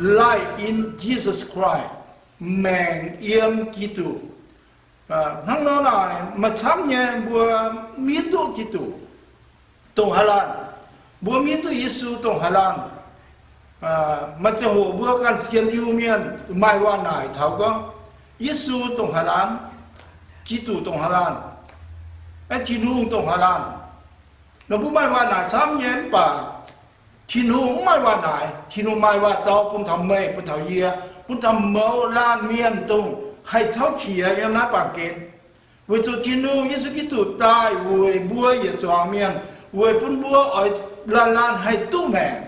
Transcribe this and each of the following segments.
Life in Jesus Christ, maengc yiem Giduc. Hnangv nor naaic, maaih camv nyei mbuo mv hiuv duqv Giduc dongh haaix laanh. Mbuo mv hiuv duqv Yesu dongh haaix laanh. Maaih ziangh hoc mbuo ganh sienx Tin-Hungh mienh maaih waac-naaic taux gorngv Yesu dongh haaix laanh, Giduc dongh haaix laanh, aeqv, Tin-Hungh dongh haaix laanh. Nor mbuo maaih waac-naaic camv nyei mv baac Tin-Hungh mv maaih waac-naaic. Tin-Hungh maaih waac dau bun taux meih, bun taux yie, bun taux mouz laanh mienh dongh haih tauv qiex yiem naaiv baamh gen. Weic zuqc Tin-Hungh, Yesu Giduc daaih weic mbuo yietc zuangx mienh, weic bun mbuo oix laanh laanh haih duqv maengc.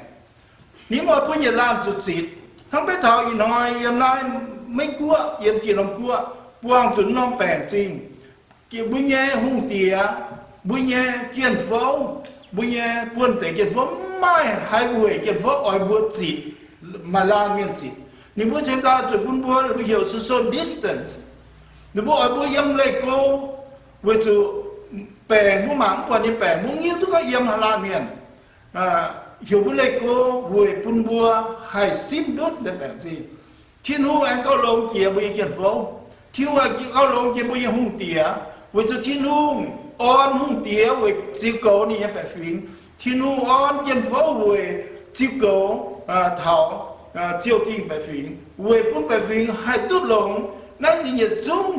Ninh mv oix bun yietc laanh zuqc zitc. Hnangv beiv taux ih hnoi yiem naaiv Meiv Guoqv, yiem Tin-Hungh Guoqv buangh zuqc norm baengc zingh. Mbuo nyei hungh diex, mbuo nyei jien-fouv, mbuo nyei buonv-deic jien-fouv, mv maaih haaix weic jien-fouv oix mbuo zitc maaih laanh mienh zitc. Ninh mbuo cingx daaih zuqc bun mbuo, mbuo heuc social distance. Ninh mbuo oix mbuo yiem leih go, weic zuqc baengc mbuo mangc mv buatc nyei baengc, mbuo mv hiuv duqv gorngv yiem haaix laanh mienh. Heuc mbuo leih go weic bun mbuo haih simv ndutv deix baengc zingh. Tin-Hungh aengx gauh longx jiex mbuo nyei jien-fouv. Tin-Hungh aengx gauh longx jiex mbuo nyei hungh diex, weic zuqc Tin-Hungh orn hungh diex weic ziux goux ninh nyei baeqc fingx. Tin-Hungh orn jien-fouv weic ziux goux taux ziouh dingh baeqc fingx, weic bun baeqc fingx haih duqv longx. Naaiv yietc zungv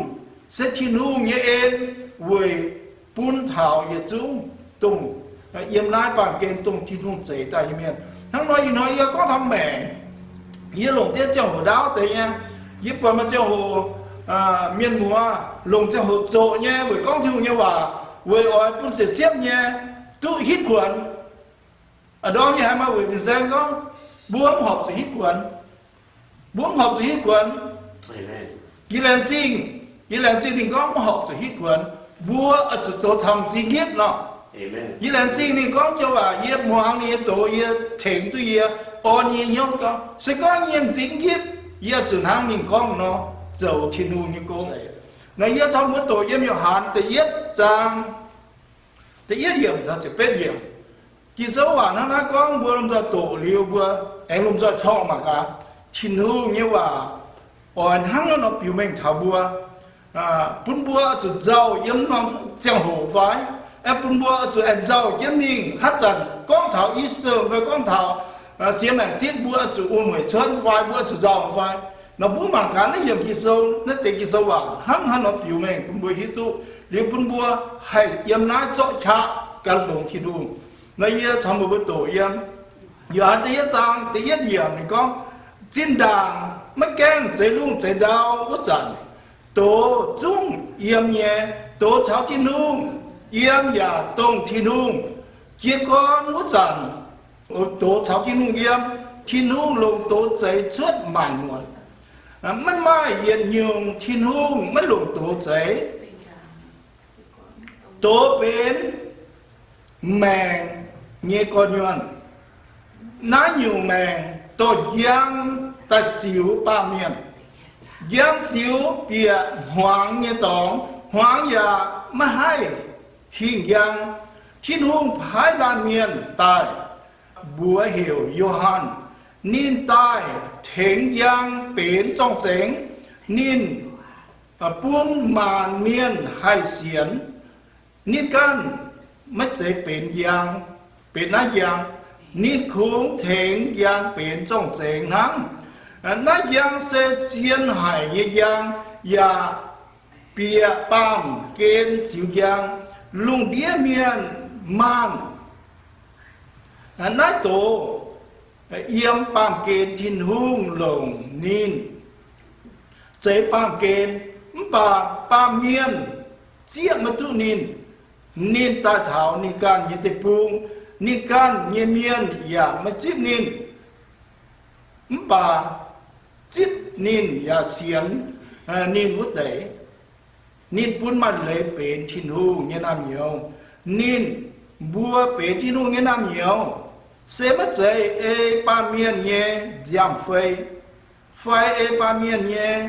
se Tin-Hungh nyei en weic bun taux yietc zungv dongh yiem naaiv baamh gen dongh Tin-Hungh zeix daaih nyei mienh. Hnangv nor ih hnoi yie gorngv taux maengc, yie longc deix ziangh hoc ndaauv deix nyei. Yie buatc maaih ziangh hoc mienh muoz longc ziangh hoc zoqc nyei weic gorngv Tin-Hungh nyei waac, weic oix bun siec ziepv nyei duqv hitv kuonx. A'ndorm yie haiz maaih weic fin-saeng gorngv, mbuo mv horpc zuqc hitv kuonx. Mbuo mv horpc zuqc hitv kuonx. Yie laengz zingh, yie laengz zingh ninh gorngv mv horpc zuqc hitv kuonx. Mbuo oix zuqc zoux camv m'zing nqipv nor. Yie laengz zingh ninh gorngv joux waac, yie muangx ninh nyei doz, yie tengx duqv yie, orn yie hnyouv gorngv, se gorngv yie m'zing nqipv, yie zuqc hnangv ninh gorngv nor zoux Tin-Hungh nyei gong. Nor yie caux mbuo doqc yiem Yo^han da'yietv zaang da'yietv yiemc caux ziepc betv yiemc. Ging-Sou waac hnangv naaiv gorngv, mbuo lomh nzoih doqc liuz mbuo aengx lomh nzoih corngh mangc gaax. Tin-Hungh nyei waac oix hnangv naaiv nor biux mengh taux mbuo, bun mbuo oix zuqc nzauh yiem norm ziangh hoc fai, aeqv, bun mbuo oix zuqc aengx nzauh jienv mingh. Haaix zanc gorngv taux Easter fai gorngv taux siex maengc zipv, mbuo oix zuqc wuom-mueic cuotv fai, mbuo oix zuqc nzauh fai. Nor mbuo mangc gaax naaiv yiemc Ging-Sou, naaiv deix Ging-Sou waac hnangv haaix nor biux mengh bun mbuo hiuv duqv, liuz bun mbuo haih yiem naaiv zorqv qaqv gan longx Tin-Hungh. Nor yie caux meih mbuo doqc yiem Yo^han da'yietv zaang da'yietv yiemc ninh gorngv, zinh ndaangc maiv gaengh zeix lungh zeix ndau wuov zanc, doz zungv yiem nyei. Doz caux Tin-Hungh yiem yaac dongh Tin-Hungh. Jiez gorn wuov zanc doz caux Tin-Hungh yiem. Tin-Hungh longc doz zeix cuotv maanc muotc. Maiv maaih yietc nyungc Tin-Hungh maiv longc doz zeix. Doz benx maengc nyei gorn-nyuonh. Naaiv nyungc maengc dorh njang daaih ziux baamh mienh. Njang ziux bieqc hmuangx nyei dorngx, hmuangx yaac maiv haih hingh njang. Tin-Hungh paaiv laanh mienh daaih, mbuox heuc Yo^han. Ninh daaih tengx njang benx zorng-zengx. Ninh bun maanc mienh haih sienx. Ninh ganh maiv zeiz benx njang, benx naaiv njang. Ninh kungx tengx njang benx zorng-zengx hnangv. Naaiv njang se zien haic nyei njang, yaac bieqc baamh gen ziux njang. Lungh ndiev mienh maanh naaiv doz, yiem baamh gen Tin-Hungh longc ninh zeix baamh gen, mv baac baamh mienh zieqv maiv duqv ninh. Ninh daaih taux ninh ganh nyei deic-bung, ninh ganh nyei mienh yaac maiv zipv ninh. Mv baac zipv ninh yaac sienx ninh wuov deix. Ninh bun maaih leiz benx Tin-Hungh nyei naamh nyouz. Ninh, mbuo benx Tin-Hungh nyei naamh nyouz, se maiv zeiz ei baamh mienh nyei nziaamv-fei, fai ei baamh mienh nyei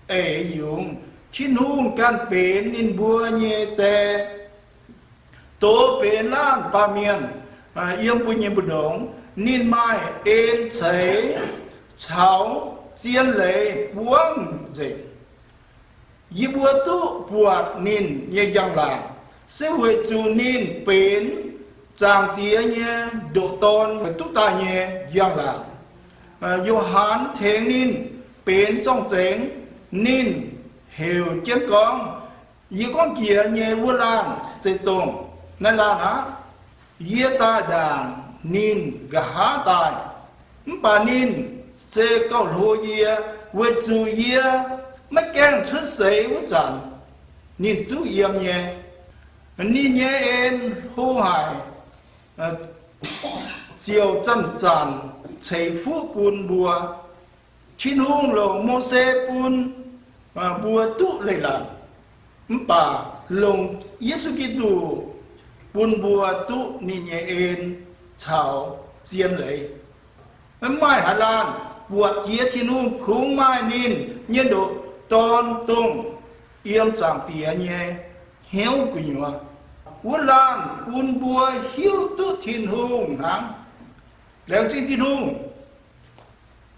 eix yungz. Tin-Hungh ganh benx ninh mbuo nyei die, doz benx laanh baamh mienh yiem mbuo nyei mbu'ndongx. Ninh maaih en ceix caux zien leiz buangv nzengc. Yie mbuo duqv buatc ninh nyei njang-laangc se weic zuqc ninh benx Zaangc Diex nyei ndoqc Dorn duqv daaih nyei njang-laangc. Yo^han tengx ninh benx zorng-zengx. Ninh heuc jienv gorngv, Yie gorngv jiex nyei wuov laanh se dongh naaiv laanh aqv. Yie daaih ndaangc ninh nqa'haav daaih, mv baac ninh se gauh hlo yie, weic zuqc yie maiv gaengh cuotv seix wuov zanc ninh zuqv yiem nyei. Ninh nyei en hlo haic, ziouc zanc-zanc ceix fuqv bun mbuo. Tin-Hungh longc Mose bun mbuo duqv leiz-latc, mv baac longc Yesu Giduc bun mbuo duqv ninh nyei en caux zien leiz. Maiv maaih haaix laanh buatc jiex Tin-Hungh, kungx maaih ninh nyei ndoqc Dorn, dongh yiem Zaangc Diex nyei hnyouv gu'nyuoz. Wuov laanh bun mbuo hiuv duqv Tin-Hungh hnangv. Laengz zingh Tin-Hungh.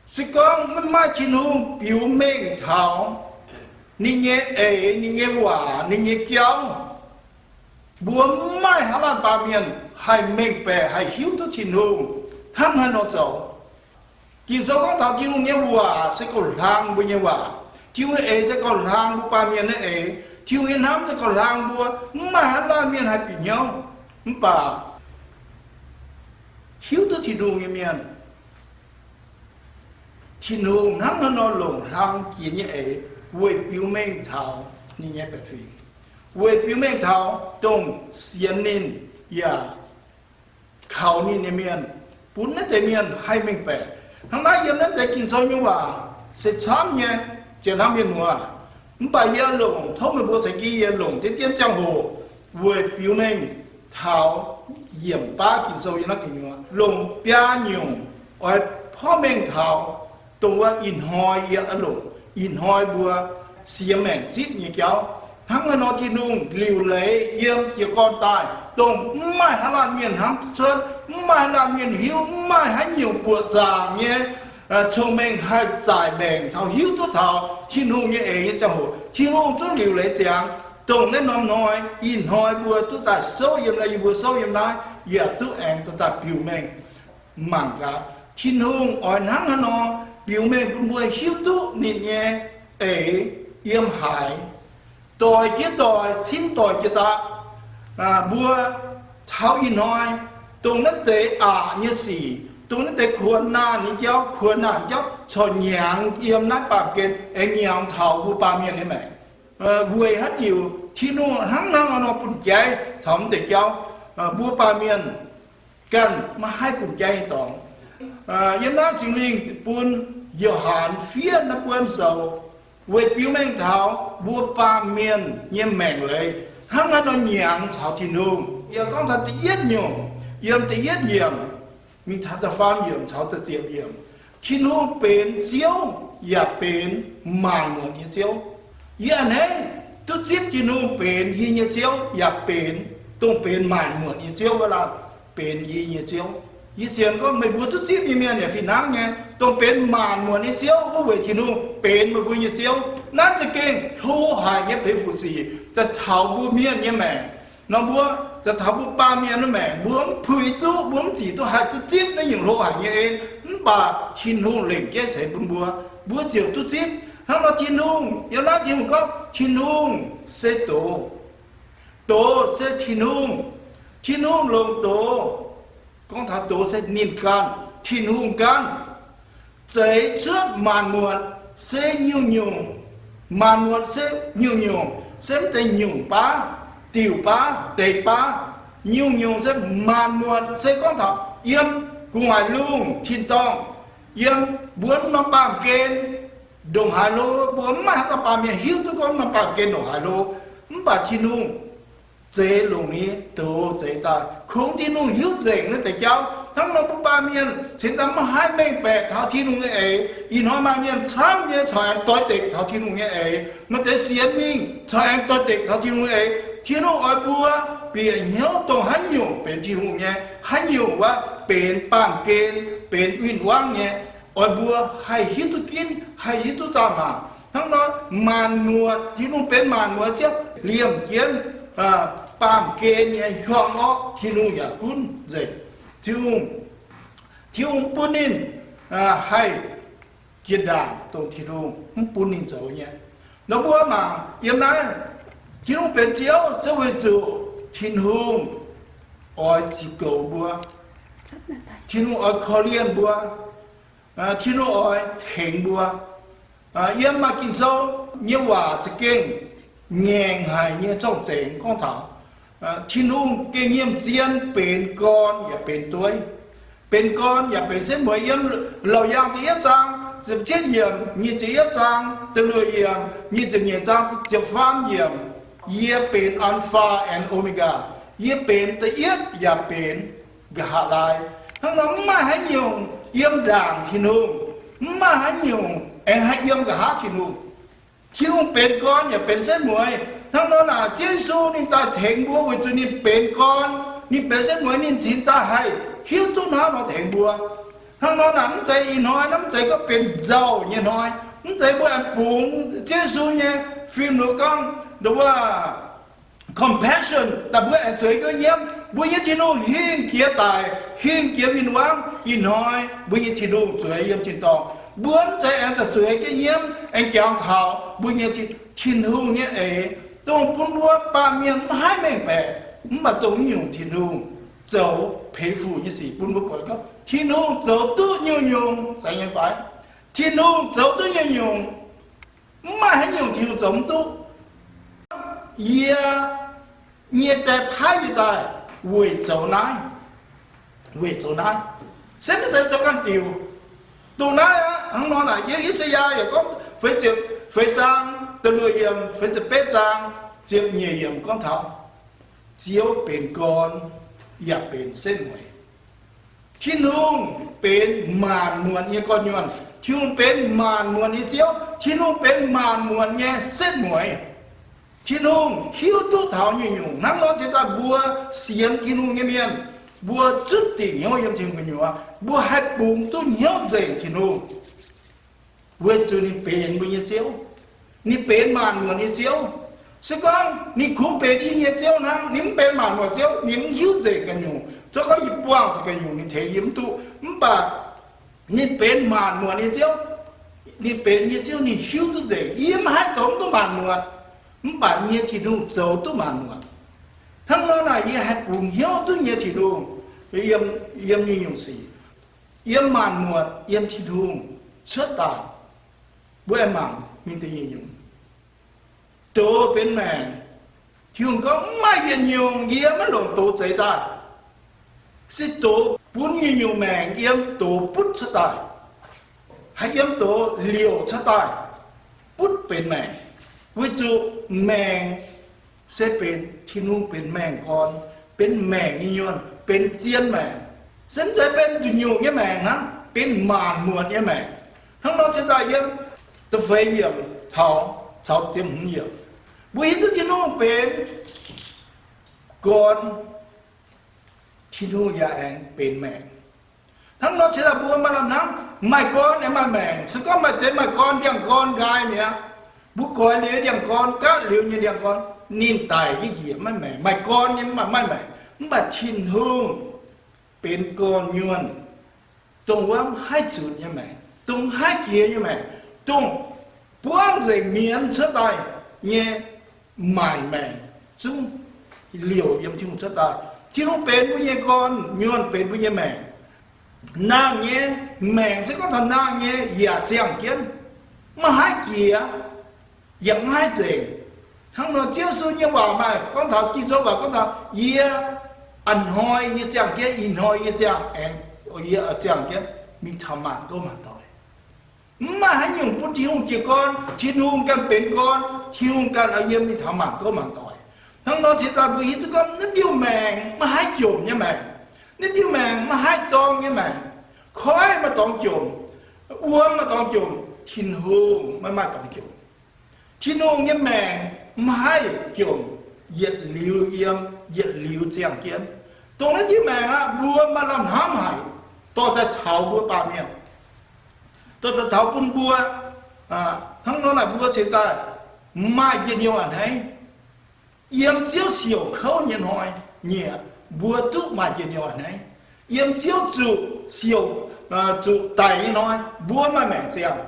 Se gorngv maiv maaih Tin-Hungh biux mengh taux ninh nyei eix, ninh nyei waac, ninh nyei jauv, mbuo maiv maaih haaix laanh baamh mienh haih mengh baeqc, haih hiuv duqv Tin-Hungh hnangv haaix nor zoux. Ging-Sou gorngv taux Tin-Hungh nyei waac se gauh hlang mbuo nyei waac. Tin-Hungh nyei eix se gauh hlang mbuo baamh mienh nyei eix. Tin-Hungh nyei hnamv se gauh hlang mbuo. Maiv maaih haaix laanh mienh haih bieqc hnyouv. Mv baac hiuv duqv Tin-Hungh nyei mienh, Tin-Hungh hnangv haaix nor longc hlang jiex nyei eix weic biux mengh taux ninh nyei baeqc fingx, weic biux mengh taux dongh sienx ninh yaac kaux ninh nyei mienh, bun naaiv deix mienh haih mengh baeqc. Hnangv naaiv yiem naaiv deix Ging-Sou nyei waac se camv nyei, zien hnamv mienh muoz. Mv baac yie longc tov meih mbuo caux jienv yie longc diqv dienv ziangh hoc weic biux mengh taux yiemc baav Ging-Sou yiem naaiv gu'nyuoz longc biaa nyungc oix porv mengh taux dongh wuov ih hnoi yie longc, ih hnoi mbuo siex maengc zipv nyei jauv. Hnangv naaiv nor Tin-Hungh liuc leiz yiem jiez gorn daaih, dongh maiv maaih haaix laanh mienh hnamv duqv cuotv, maiv maaih haaix laanh mienh hiuv, maiv maaih haaix nyungc buoqc zaangc nyei cong-mengh haih zaaic mbaengc taux hiuv duqv taux Tin-Hungh nyei eix nyei ziangh hoc, Tin-Hungh zungv liuc leiz ziangx. Dongh naaiv norm hnoi, ih hnoi mbuo duqv daaih souv yiem naaiv, yie mbuo souv yiem naaiv, yaac duqv aengx daaih biux mengh mangc gaax, Tin-Hungh oix hnangv haaix nor biux mengh bun mbuo hiuv duqv ninh nyei eix yiem haaix, doic jiex doic, cin doic jiex daaih. Mbuo taux ih hnoi, dongh naaiv deix aqc nyei sic, dongh naaiv deix kuonx naanh nyei jauv, kuonx naanh jauv corc nyiangx yiem naaiv baamh gen, aengx nyiangx taux mbuo baamh mienh nyei maengc. Weic haaix diuc Tin-Hungh hnangv naaiv nor bun jaiv taux mv deix jauv? Mbuo baamh mienh ganh maiv haih bun jaiv nyei dorngx. Yiem naaiv Singx Lingh bun Yo^han fiev naaiv buonv sou weic biux mengh taux mbuo baamh mienh nyei maengc leiz hnangv haaix nor nyiangx caux Tin-Hungh. Yie gorngv taux da'yietv nyungc, yiem da'yietv yiemc mingh taux da'faam yiemc caux da'ziepc yiemc, Tin-Hungh benx Ziouv yaac benx maanc muotc nyei Ziouv. Yie a'hneiv duqv zipv Tin-Hungh benx yie nyei Ziouv yaac benx, dongh benx maanc muotc nyei Ziouv wuov laanh benx yie nyei Ziouv. Yie sienx gorngv meih mbuo duqv zipv nyei mienh yaac fih hnangv nyei. Dongh benx maanc muotc nyei Ziouv wuov weic Tin-Hungh benx meih mbuo nyei Ziouv. Naaiv za'gengh hlo haic nyei benx fu-sic daaih taux mbuo mienh nyei maengc. Nor mbuo daaih taux mbuo baamh mienh nyei maengc, mbuo mv puix duqv, mbuo mv zic duqv haih duqv zipv naaiv nyungc hlo haic nyei en. Mv baac Tin-Hungh lengc jeiv ceix bun mbuo, mbuo ziouc duqv zipv. Hnangv nor Tin-Hungh, yiem naaiv Tin-Hungh gorngv Tin-Hungh se doz. Doz se Tin-Hungh. Tin-Hungh longc doz. Gorngv taux doz se ninh ganh, Tin-Hungh ganh zeix cuotv maanc muotc se nyungc-nyungc. Maanc muotc se nyungc-nyungc, se mv deix nyungc baav, diuc baav, deix baav. Nyungc-nyungc se maanc muotc se gorngv taux yiem gu'nguaaic lungh tin-dorngh, yiem mbuo norm baamh gen ndongc haaix hlo, mbuo mv maaih haaix dauh baamh mienh hiuv duqv gorngv norm baamh gen ndongc haaix hlo. Mv baac Tin-Hungh zeix longc nyei doz zeix daaih, kungx Tin-Hungh hiuv nzengc naaiv deix jauv. Hnangv nor mbuo baamh mienh cingx daaih maiv haih mengh baeqc taux Tin-Hungh nyei eix. Ih hnoi maaih mienh camv nyei corc aengx doix dekc taux Tin-Hungh nyei eix. Maaih deix sienx mingh corc aengx doix dekc taux Tin-Hungh nyei eix. Tin-Hungh oix mbuo bieqc hnyouv dongh haaix nyungc benx Tin-Hungh nyei, haaix nyungc wuov benx baamh gen, benx win-wangv nyei. oix mbuo haih hiuv duqv ginv, haih hiuv duqv zaah mangc. Hnangv nor, maanc muotc, Tin-Hungh benx maanc muotc nyei Ziouv, liemh jienv baamh gen nyei hiuang orqv, Tin-Hungh yaac gunv nzengc. Tin-Hungh, Tin-Hungh bun ninh haih jiex ndaangc dongh Tin-Hungh mv bun ninh zoux nyei. Nor mbuo mangc yiem naaiv, Tin-Hungh benx Ziouv se weic zuqc Tin-Hungh oix ziux goux mbuo. Tin-Hungh oix korv-lienh mbuo. Tin-Hungh oix tengx mbuo. Yiem maaih Ging-Sou nyei waac za'gengh ngaengc haic nyei zorng-zengx gorngv taux Tin-Hungh gengh nyiemc zien benx gorn yaac benx dueiv, benx gorn yaac benx setv mueiz. Yiem Laauc Yaangh da'yietv zaang ziepc cietv yiemc, nyic ziepc yietv zaang da'luoqc yiemc, nyic ziepc nyeic zaang ziepc faam yiemc, Yie benx Alpha and Omega. Yie benx da'yietv yaac benx nqa'haav laai. Hnangv nor mv maaih haaix nyungc yiem ndaangc Tin-Hungh, mv maaih haaix nyungc aengx haih yiem nqa'haav Tin-Hungh. Tin-Hungh benx gorn yaac benx setv mueiz. Hnangv nor naaic Ziouv Yesu ninh daaih tengx mbuo weic zuqc ninh benx gorn, ninh benx setv mueiz, ninh cingx daaih haih hiuv duqv hnangv nor tengx mbuo. Hnangv nor naaic mv zeiz ih hnoi, mv zeiz gorngv benx nzauh nyei hnoi, mv zeiz mbuo aengx bungx Ziouv Yesu nyei fim-fluox gorngv, nduov, compassion daaih mbuo aengx zueiz jienv nyiemv. Mbuo nyei Tin-Hungh hingh jiex daic, hingh jiex win-wangv. Ih hnoi mbuo nyei Tin-Hungh zueiz yiem tin-dorngh. Mbuo mv zeiz aengx zueiz jienv nyiemv, aengx jangx taux mbuo nyei Tin-Hungh nyei eix, dongh bun mbuo baamh mienh maiv haih mengh baeqc. Mv baac dongh nyungc Tin-Hungh zoux peix fuc nyei sic bun mbuo buatc gorngv Tin-Hungh zoux duqv nyungc-nyungc, zeiz nyei fai? Tin-Hungh zoux duqv nyungc-nyungc. Mv maaih haaix nyungc Tin-Hungh zoux mv duqv. Yie nyei die paaiv yie daaih weic zoux naaiv, weic zoux naaiv, se mv zeiz zoux ganh diuc. Dongh naaiv aqv. Hnangv nor naaic yiem I^saa^yaa yaac gorngv feix ziepc feix zaang da'luoqc yiemc, feix ziepc betv zaang ziepc nyeic yiemc gorngv taux Ziouv benx gorn yaac benx setv mueiz. Tin-Hungh benx maanc muotc nyei gorn-nyuonh. Tin-Hungh benx maanc muotc nyei Ziouv. Tin-Hungh benx maanc muotc nyei setv mueiz. Tin-Hungh hiuv duqv taux nyungc-nyungc. Hnangv nor cingx daaih mbuo sienx Tin-Hungh nyei mienh, mbuo zutv dingc hnyouv yiem Tin-Hungh gu'nyuoz, mbuo haih bungx duqv hnyouv nzengc Tin-Hungh, weic zuqc ninh benx mbuo nyei Ziouv. Ninh benx maanc muotc nyei Ziouv. Se gorngv ninh kungx benx yie nyei Ziouv hnangv, ninh mv benx maanc muotc Ziouv, ninh mv hiuv nzengc ganh nyungc. Zuov gorngv yie buangh zuqc ganh nyungc, ninh tengx yie mv duqv. Mv baac ninh benx maanc muotc nyei Ziouv. Ninh benx yie nyei Ziouv, ninh hiuv duqv nzengc. Yie mv haih zoux mv duqv maanc muotc, mv baac yie nyei Tin-Hungh zoux duqv maanc muotc. Hnangv nor naaic yie haih bungx hnyouv duqv yie nyei Tin-Hungh yiem, yiem nyungc-nyungc sic, yiem maanc muotc, yiem Tin-Hungh cuotv daaih. Mbuo aengx mangc mingh da'nyeic nyungc. Doz benx maengc. Tin-Hungh gorngv, mv maaih yietc nyungc yie maiv longc doz zeix daaih. Se doz bun nyungc-nyungc maengc yiem doz butv cuotv daaih, haih yiem doz liouc cuotv daaih, butv benx maengc. Weic zuqc maengc se benx Tin-Hungh benx maengc gorn, benx maengc nyei nyuonh, benx zien maengc. Se mv zeiz benx nduqc nyungc nyei maengc hnangv, benx maanc muotc nyei maengc. Hnangv nor cingx daaih yiem da'feix yiemc taux, caux ziepc hmz yiemc, mbuo hiuv duqv Tin-Hungh benx gorn, Tin-Hungh yaac aengx benx maengc. Hnangv nor cingx daaih mbuo maaih lamh hnamv, maaih gorn aengx maaih maengc. Se gorngv maaih deix maaih gorn, ndiangx-gorn nqaai mi'aqv. Mbuo goix liuz ndiangx-gorn, gaatv liuz nyei ndiangx-gorn, ninh daic yie njiec maiv maengc. Maaih gorn nyei mv baac maiv maengc. Mv baac Tin-Hungh benx gorn-nyuonh, dongh wuov mv haih zunc nyei maengc, dongh mv haih jiex nyei maengc, dongh buangv nzengc mienz cuotv daaih nyei maanc maengc zungv liouc yiem Tin-Hungh cuotv daaih. Tin-Hungh benx mbuo nyei gorn-nyuonh, benx mbuo nyei maengc. Nangh nyei maengc se gorngv taux nangh nyei yaac ziangh jienv, maiv haih jiex, yaac maiv haih nzengc. Hnangv nor Ziouv Yesu nyei waac maaih gorngv taux, Ging-Sou waac gorngv taux, yie a'hnoi yie ziangh jienv, ih hnoi yie ziangh aengx, yie ziangh jienv mingh taux maanc gouv maanc doic. Mv maaih haaix nyungc bun Tin-Hungh jiez gorn. Tin-Hungh ganh benx gorn, Tin-Hungh ganh oix yiem mingh taux maanc gouv maanc doic. Hnangv nor cingx daaih mbuo hiuv duqv gorngv naaiv diuh maengc maiv haih jomc nyei maengc. Naaiv diuh maengc maiv haih dorng nyei maengc. Koiv maaih dorngx jomc, wuom maaih dorngx jomc, Tin-Hungh maiv maaih dorngx jomc. Tin-Hungh nyei maengc maiv haih jomc, yietc liuz yiem, yietc liuz ziangh jienv. Dongh naaiv diuh maengc aqv, mbuo maaih lamh hnamv haic, dorh daaih taux mbuo baamh mienh. Daaih taux bun mbuo, hnangv nor naaic mbuo cingx daaih maaih njien-youh a'hneiv. Yiem Ziouv siouc kouv nyei hnoi nyieqc, mbuo duqv maaih njien-youh a'hneiv. Yiem Ziouv zuqc siouc, zuqc daic nyei hnoi, mbuo maaih maengc ziangh.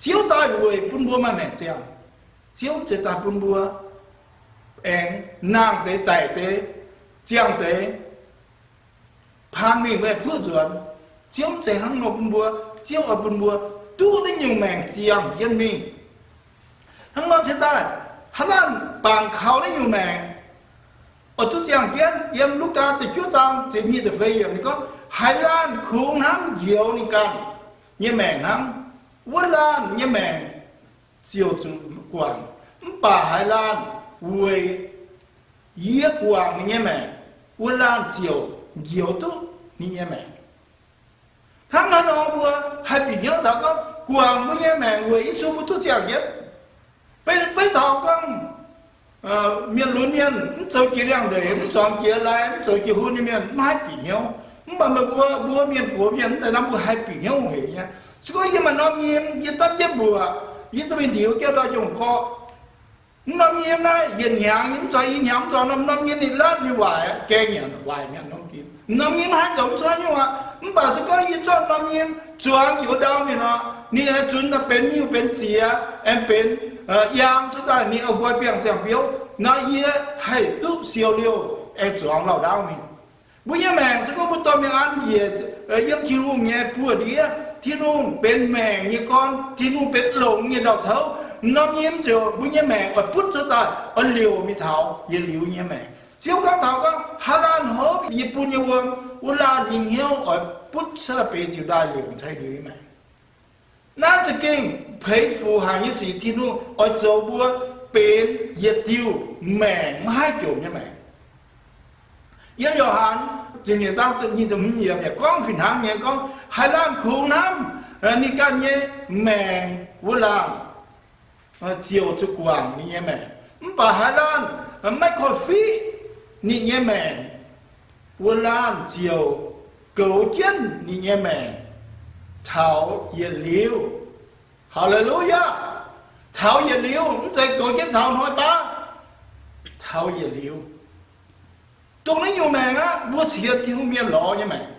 Ziouv daaih weic bun mbuo maaih maengc ziangh. Ziouv mv zeiz daaih bun mbuo aengx nangh deix, daic deix, ziangh deix, paan mingh maiv kuv nzuonx. Ziouv mv zeiz hnangv nor bun mbuo. Ziouv oix bun mbuo duqv naaiv nyungc maengc ziangh jienv mingh. Hnangv nor cingx daaih haaix laanh bangc kaux naaiv nyungc maengc oix duqv ziangh jienv. Yiem Lugaa ziepc juov zaang ziepc nyeic ziepc feix yiemc ninh gorngv, haaix laanh kungx hnamv njoux ninh ganh nyei maengc hnangv, wuov laanh nyei maengc ziouc zuqc guangc. Mv baac haaix laanh weic yie guangc ninh nyei maengc, wuov laanh ziouc njoux duqv ninh nyei maengc. Hnangv naaiv nor mbuo haih bieqc hnyouv taux gorngv guangc mbuo nyei maengc weic Yesu mbuo duqv ziangh jienv. Beiv, beiv caux gorngv mienh lunx mienh mv zoux jiex liangx-ndeic, mv zuangx jiex lai, mv zoux jiex hun nyei mienh mv haih bieqc hnyouv. Mv baac meih mbuo, mbuo mienh gox mienh mv deix nor mbuo haih bieqc hnyouv haic nyei. Se gorngv yie maaih norm nyim, yie dapv jienv mbuoqc, yie duqv mingh ndiux jienv ndau-njong gorqv, mv norm nyim naaiv yietc hnyangx nyei, mv zuangx i hnyangx, mv zuangx norm, norm nyim ninh latv mingh waaic, gaeng nyanc waaic nyanc norm nyim. Norm nyim mv haih zoux mv cuotv nyungc aqv. Mv baac se gorngv yie zorqv norm nyim zuangx njoux ndau mingh nor, ninh aengx zunx daaih benx miuc benx ziex, aengx benx yaang cuotv daaih, ninh oix nqoi biangh ziangh biouv nor, yie haih duqv siou liouh aengx zuangx lauh ndaauv mingh. Mbuo nyei maengc se gorngv mbuo dorh mingh an njiec yiem Tin-Hungh nyei buoz-ndiev, Tin-Hungh benx maengc nyei gorn, Tin-Hungh benx longx nyei ndau-touv, norm nyim ziouc mbuo nyei maengc oix butv cuotv daaih, oix liouc mingh taux yietc liuz nyei maengc. Ziouv gorngv taux gorngv, haaix laanh hopv yie bun nyei wuom, wuov laanh nyei hnyouv oix butv cuotv daaih benx ziouc ndaaih liouc cai liuz nyei maengc. Naaiv za'gengh peix fuc haic nyei sic. Tin-Hungh oix zoux mbuo benx yietc diuh maengc maiv haih jomc nyei maengc. Yiem Yo^han ziepc nyeic zaang nyic ziepc hmz yiemc yaac gorngv fih hnangv nyei, gorngv, haaix laanh kungx hnamv ninh ganh nyei maengc, wuov laanh ziouc zuqc guangc ninh nyei maengc. Mv baac haaix laanh maiv korv-fiqv ninh nyei maengc, wuov laanh ziouc goux jienv ninh nyei maengc taux yietc liuz. Haa^lu^yaa! Taux yietc liuz, mv zeiz goux jienv taux hnoi baav, taux yietc liuz. Dongh naaiv nyungc maengc aqv, mbuo sienx Tin-Hungh mienh lorz nyei maengc.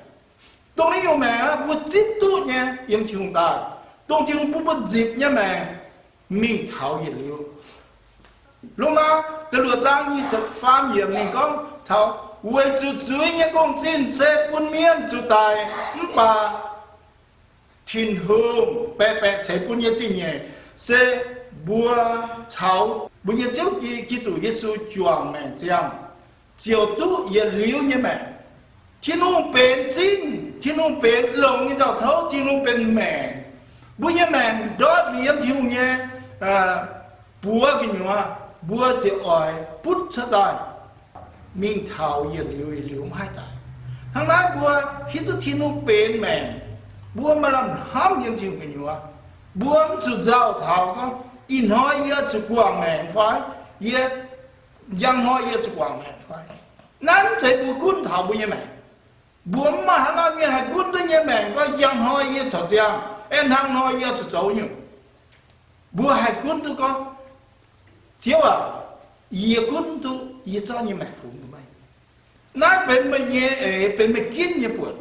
Dongh naaiv nyungc maengc aqv, mbuo zipv duqv nyei yiem Tin-Hungh daaih. Dongh Tin-Hungh bun mbuo nzipc nyei maengc mingh taux yietc liuz. Lomaa da'luoqc zaang nyic ziepc faam yiemc ninh gorngv taux, weic zuqc zuiz nyei gong-zinh se bun mienh zuqc daic, mv baac Tin-Hungh baeqc baeqc ceix bun nyei zingh nyeic se mbuo caux mbuo nyei Ziouv Giduc Yesu juangc maengc ziangh ziouc duqv yietc liuz nyei maengc. Tin-Hungh benx zingh, Tin-Hungh benx longx nyei ndau-touv, Tin-Hungh benx maengc. Mbuo nyei maengc ndortv mingh yiem Tin-Hungh nyei buoz gu'nyuoz, mbuo ziouc oix butv cuotv daaih mingh taux yietc liuz yietc liuz mv haih daic. Hnangv naaiv mbuo hiuv duqv Tin-Hungh benx maengc, mbuo maaih lamh hnamv yiem Tin-Hungh gu'nyuoz. Mbuo mv zuqc nzauh taux gorngv, ih hnoi yie zuqc guangc maengc fai? Yie, njang hnoi yie zuqc guangc maengc fai? Naaiv mv zeiz mbuo gunv taux mbuo nyei maengc. Mbuo mv maaih haaix laanh mienh haih gunv duqv nyei maengc gorngv, njang hnoi yie corc ziangh, aeqv, hnangv hnoi yie zuqc zoux nyungc. Mbuo haih gunv duqv gorngv, Ziouv aac, yie gunv duqv yie zorqv nyei maengc fungx meih. Naaiv benx meih nyei eix, benx meih ginv nyei buonc.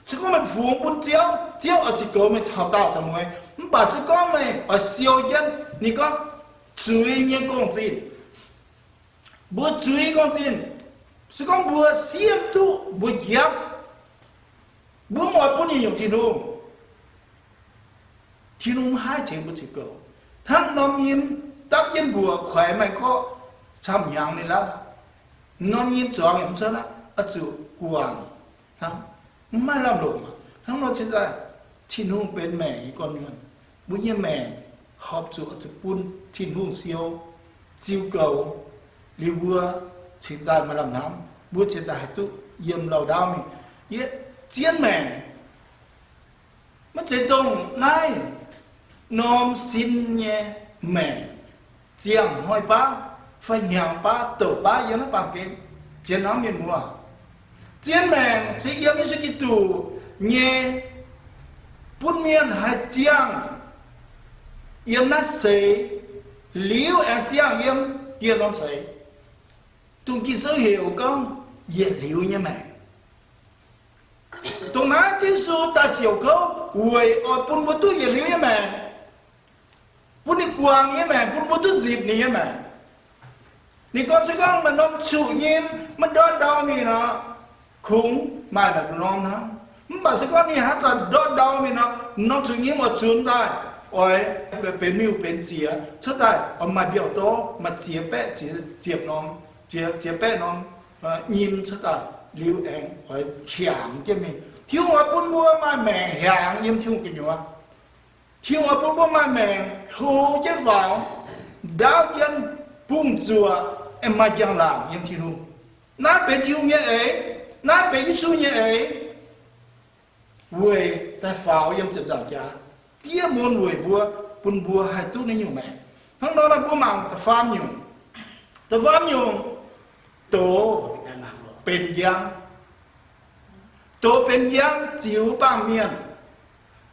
Se gorngv meih fungx bun Ziouv, Ziouv oix ziqc goux meih taux daauh taux mueiz. Mv baac se gorngv meih oix siou jienv, ninh gorngv, zuiz nyei gong-zinh, mbuo zuiz nyei gong-zinh, se gorngv mbuo siev duqv mbuo njiepv, mbuo mv oix bun nyei nyungc Tin-Hungh, Tin-Hungh mv haih tengx mbuo ziqc goux. Hnangv norm nyim dapv jienv mbuoqc kuaix maaih gorqv camv hnyangx ninh latv aqv. Norm nyim zuangx yaac mv cuotv aqv, oix zuqc guangc hnangv, mv maaih lamh longc aqv. Hnangv nor cingx daaih, Tin-Hungh benx maengc nyei gorn-mienh. Mbuo nyei maengc horpc zuqc oix zuqc bun Tin-Hungh siou, ziux goux, liuz mbuo cingx daaih maaih lamh hnamv, mbuo cingx daaih haih duqv yiem lauh ndaauv mingh. Yie, zien maengc maiv zeiz dongh naaiv norm sin nyei maengc, ziangh hnoi baav fai hnyangx baav douc baav yiem naaiv baamh gen, zien hnamv mienh muoz. Zien maengc se yiem Yesu Giduc nyei bun mienh haih ziangh yiem naaiv seix, liuz aengx ziangh yiem dieh norm seix, dongh Ging-Sou heuc gorngv yietc liuz nyei maengc. Dongh naaiv Yesu daaih siouc kouv weic oix bun mbuo duqv yietc liuz nyei maengc, bun ninh guangc nyei maengc, bun mbuo duqv nzipc ninh nyei maengc. Ninh gorngv se gorngv maaih norm zuqc nyim maiv ndortv ndau mingh nor, kungx maaih naaic norm hnangv. Mv baac se gorngv ninh haaix zanc ndortv ndau mingh nor, norm zuqc nyim oix zunx daaih, oix benx miuc benx ziex cuotv daaih, oix maaih mbiauh dorv, maaih ziex baeqv ziepc norm, ziex baeqv norm nyim cuotv daaih liuz aengx oix hiaangx jienv mingh. Tin-Hungh oix bun mbuo maaih maengc hiaangx yiem Tin-Hungh gu'nyuoz. Tin-Hungh oix bun mbuo maaih maengc hlo jienv faaux, ndaauv jienv, bungx zuoqc, aengx maaih njang-laangc yiem Tin-Hungh. Naaiv benx Tin-Hungh nyei eix. Naaiv benx Yesu nyei eix, weic daaih faaux yiem ziepc nzaangc jaax, diev mun weic mbuo, bun mbuo haih duqv naaiv nyungc maengc. Hnangv nor, mbuo mangc da'faam nyungc. Da'faam nyungc, doz benx njang. Doz benx njang ziux baamh mienh.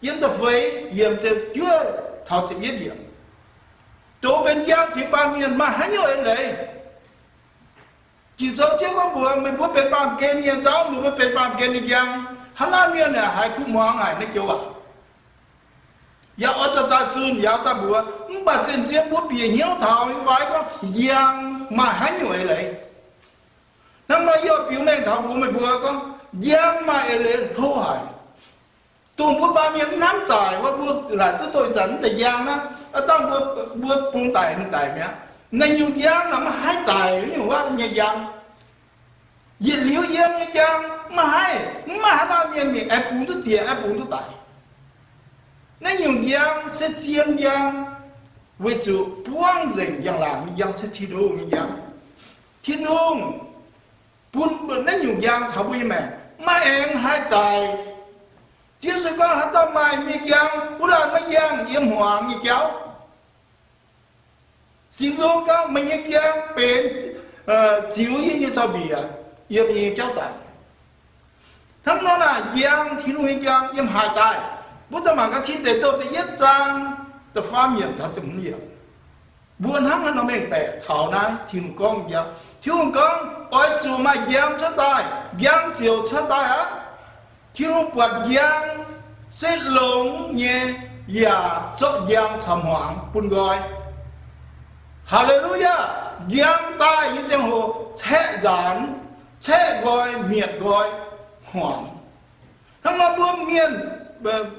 Yiem da'feix yiemc ziepc juov taux ziepc yietv yiemc. Doz benx njang ziux baamh mienh maaih haaix nyungc eix leiz? Ging-Sou ziouc gorngv mbuox meih mbuo benx baamh gen nyei nzauv, meih mbuo benx baamh gen nyei njang. Haaix laanh mienh aeqv, haiz kuv hmuangx haic naaiv joux waac, yaac oix dorh daaih zunh, yaac oix daaih mbuox. Mv baac zien-zien mbuo bieqc hnyouv taux nyei fai gorngv njang maaih haaix nyungc eix leiz. Hnangv nor yie oix biux mengh taux mbuox meih mbuo gorngv njang maaih eix leiz hlo haic. Dongh mbuo baamh mienh mv hnamv zaaic wuov, mbuo laaic duqv dongh ih zanc mv deix njang naaiv, aav dangh mbuo, mbuo bungx daic ninh daic mi'aqv. Naaiv nyungc njang naaic maiv haih daic nyungc wuov nyei njang. Yietc liuz yiem nyei njang maiv haih, mv maaih haaix dauh mienh mingh aengx bungx duqv zieqc, aengx bungx duqv daic. Naaiv nyungc njang se zien njang, weic zuqc buangv nzengc njang-laangc nyei njang se Tin-Hungh nyei njang. Tin-Hungh bun naaiv nyungc njang taux mbuo nyei maengc, maiv aengx haih daic. Yesu gorngv haaix dauh maaih nyei njang, wuov laanh maiv yangh yiem hmuangx nyei jauv. Singx Nzung gorngv meih nyei njang benx ziux yie nyei zaux-mbiec yiem yie nyei jauv zanc. Hnangv nor naaic, njang, Tin-Hungh nyei njang yiem haaix daaih? Mbuo daaih mangc gaax Tin Deic Douh da'yietv zaang da'faam yiemc taux da'hmz yiemc. Mbuo hnangv haaix nor mengh baeqc taux naaiv Tin-Hungh gorngv nyei njang? Tin-Hungh gorngv oix zuqc maaih njang cuotv daaih, njang ziouc cuotv daaih aqv. Tin-Hungh buatc njang se longx nyei, yaac zorqv njang caux hmuangx bun nqoi. Haa^le^lu^yaa! Njang daaih nyei ziangh hoc caeqv nzaanx, caeqv nqoi, mietc nqoi, hmuangx. Hnangv nor mbuo mienh,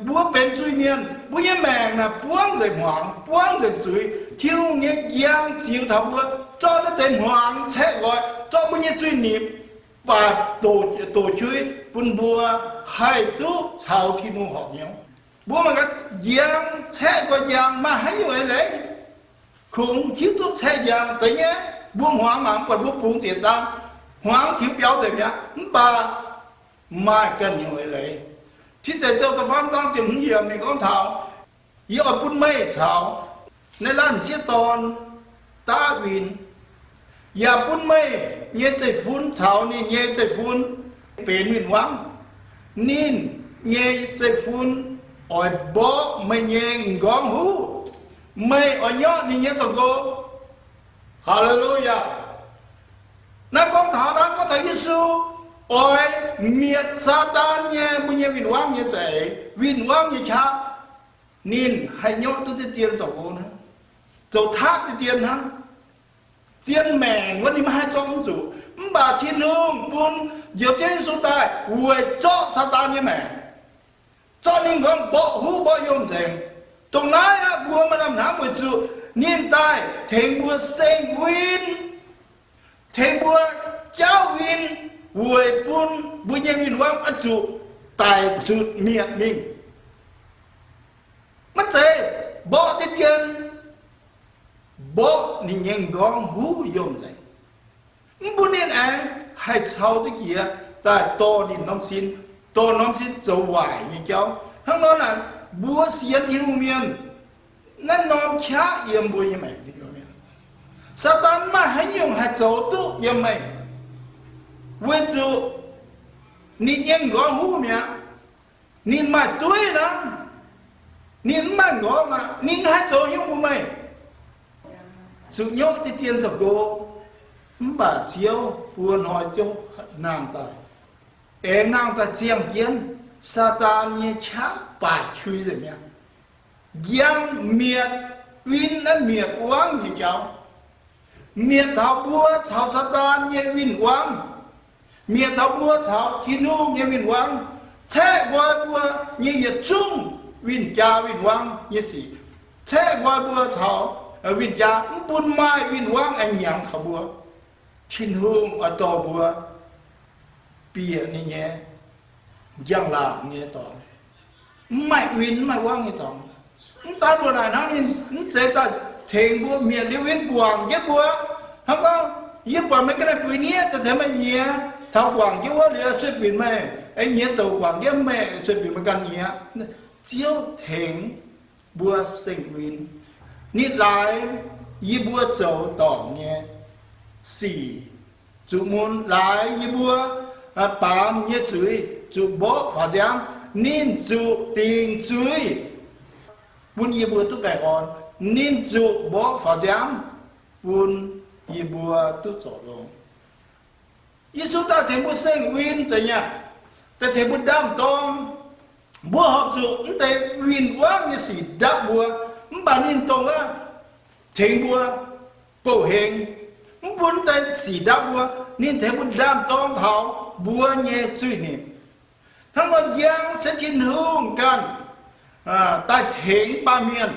mbuo benx zuiz-mienh, mbuo nyei maengc naaic buangv nzengc hmuangx, buangv nzengc zuiz. Tin-Hungh nyei njang ziux taux mbuo, zorqv naaiv deix hmuangx caeqv nqoi, zorqv mbuo nyei zuiz-nipc baac doqc, doqc qui bun mbuo haih duqv caux Tin-Hungh horpc hnyouv. Mbuo mangc gaax, njang caeqv nqoi njang maaih haaix nyungc eix leiz? Kungx hiuv duqv caeqv njang zeiz nyei. Mbuo hmuangx mangc mv buatc mbuo bungx ziex dang, hmuangx tiux biaux nzengc mi'aqv. Mv baac maaih ganh nyungc eix leiz. Tin Deic Douh da'faam zaang ziepc hmz yiemc ninh gorngv taux, yie oix bun meih caux naaiv laanh m'sieqv dorn daav win, yaac bun meih nyei zeiv-fun caux ninh nyei zeiv-fun benx win-wangv. Ninh nyei zeiv-fun oix mborqv meih nyei m'nqorngv huv. Meih oix nyorqv ninh nyei zoux nqo. Haa^le^lu^yaa! Naaiv gorngv taux, naaiv gorngv taux Yesu oix mietc Saadaan nyei, mbuo nyei win-wangv nyei za'eix, win-wangv nyei qaqv. Ninh haih nyorqv duqv deix dien zoux nqo hnangv, zoux taqv deix dien hnangv. Zien maengc wuov ninh maiv haih zorqv mv zuqc. Mv baac Tin-Hungh bun Njoux Ziouv Yesu daaih weic zorqv Saadaan nyei maengc, zorqv ninh m'nqorngv mborqv huv mborqv yongh nzengc. Dongh naaiv aqv, mbuo maaih lamh hnamv weic zuqc ninh daaih tengx mbuo seng win, tengx mbuo jaauv win, weic bun mbuo nyei win-wangv oix zuqc daic zutc mietc mingh. Maiv zeiz mborqv deix dien, mborqv ninh nyei m'nqorngv huv yongh nzengc. Mv bun ninh aengx haih cau duqv jiex daaih dorh ninh norm sin, dorh norm sin zoux waaic nyei jauv. Hnangv nor naaic, mbuo sienx Tin-Hungh mienh, naaiv norm qaqv yiem mbuo nyei maengc. Saadaan maaih haaix nyungc haih zoux duqv yiem meih, weic zuqc ninh nyei m'nqorngv huv mi'aqv. Ninh maaih dueiv hnangv. Ninh mv maaih nqorngv aqv. Ninh mv haih zoux hnyouv bun meih. Zuqc nyouv deix dien zoux go. Mv baac Ziouv, wuov hnoi Ziouv nangh daaih, aengx nangh daaih ziangh jienv Saadaan nyei qaqv baaic qui nzengc mi'aqv. Njang mietc win naaiv mietc wangv nyei jauv. Mietc taux mbuo caux Saadaan nyei win-wangv. Mietc taux mbuo caux Tin-Hungh nyei win-wangv. Caeqv nqoi mbuo nyei yietc zungv win-jaa win-wangv nyei sic. Caeqv nqoi mbuo caux win-jaa, mv bun maaih win-wangv aengx nyiangx taux mbuo. Tin-Hungh oix dorh mbuo bieqc ninh nyei njang-laangc nyei dorngx. Mv maaih win, mv maaih wangv nyei dorngx. Mv daan mbuo naaic hnangv, ninh mv zeiz daaih tengx mbuo mietc liuz win guangc jienv mbuo. Hnangv gorngv, yie buatc meih ga'naaiv buix hniev, za'gengh meih nyiex taux guangc jienv wuov liuz, sueih binc meih, nyiex douc guangc jienv meih, sueih binc meih ganh nyiex. Ziouv tengx mbuo seng win. Ninh laaix yie mbuo zoux dorngc nyei sic, zuqc mun laaix yie mbuo baamz nyei zuiz, zuqc mborqv faaux nziaamv. Ninh zuqc dingc zuiz bun yie mbuo duqv baengh orn. Ninh zuqc mborqv faaux nziaamv bun yie mbuo duqv zorc longx. Yesu daaih tengx mbuo seng win za'gengh, daaih tengx mbuo ndaam-dorng. Mbuo horpc zuqc mv deix win-wangv nyei sic ndapv mbuo, mv baac ninh dongh wuov tengx mbuo bouh heng, mv bun mv deix sic ndapv mbuo. Ninh tengx mbuo ndaam-dorng taux mbuo nyei zuiz-nimc. Hnangv nor njang se Tin-Hungh ganh daaih tengx baamh mienh